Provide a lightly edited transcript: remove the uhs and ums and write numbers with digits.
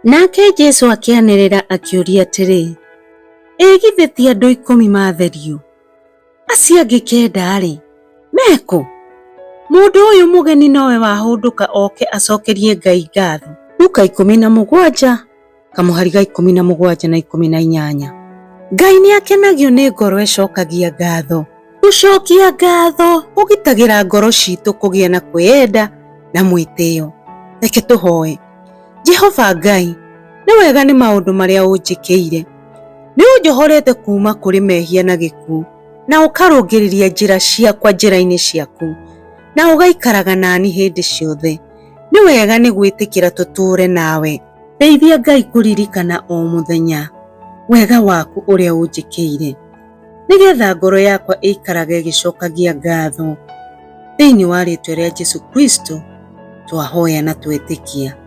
Nake Jesũ akĩanĩrĩra akĩũria atĩrĩ, Ĩ githĩ ti andũ ikũmi maatherio? Acio angĩ kenda-rĩ, me kũ? Mũndũ ũyũ mũgeni nowe wahũndũka oke acokerie Ngai ngatho. Luka 17 kamũhari ga 17 na 18. Ngai nĩ akenagio nĩ ngoro ĩcokagia ngatho. Gũcokia ngatho kũgitagĩra ngoro citũ kũgĩa na kwĩyenda na mwĩtĩo. Reke tũhoe. Jehova Ngai, nĩ wega nĩ maũndũ marĩa ũnjĩkĩire. Nĩ ũnjohorete kuuma kũrĩ mehia na gĩkuũ, na ũkarũngĩrĩria njĩra ciakwa njĩra-inĩ ciaku, na ũgaikaraga nani hĩndĩ ciothe. Nĩ wega nĩ gwĩtĩkĩra tũtũũre nawe. Ndeithia Ngai kũririkana o mũthenya wega waku ũrĩa ũnjĩkĩire, nĩgetha ngoro yakwa ĩikarage ĩgĩcokagia ngatho. Thĩinĩ wa rĩtwa rĩa Jesu Kristo twahoya na twetĩkia.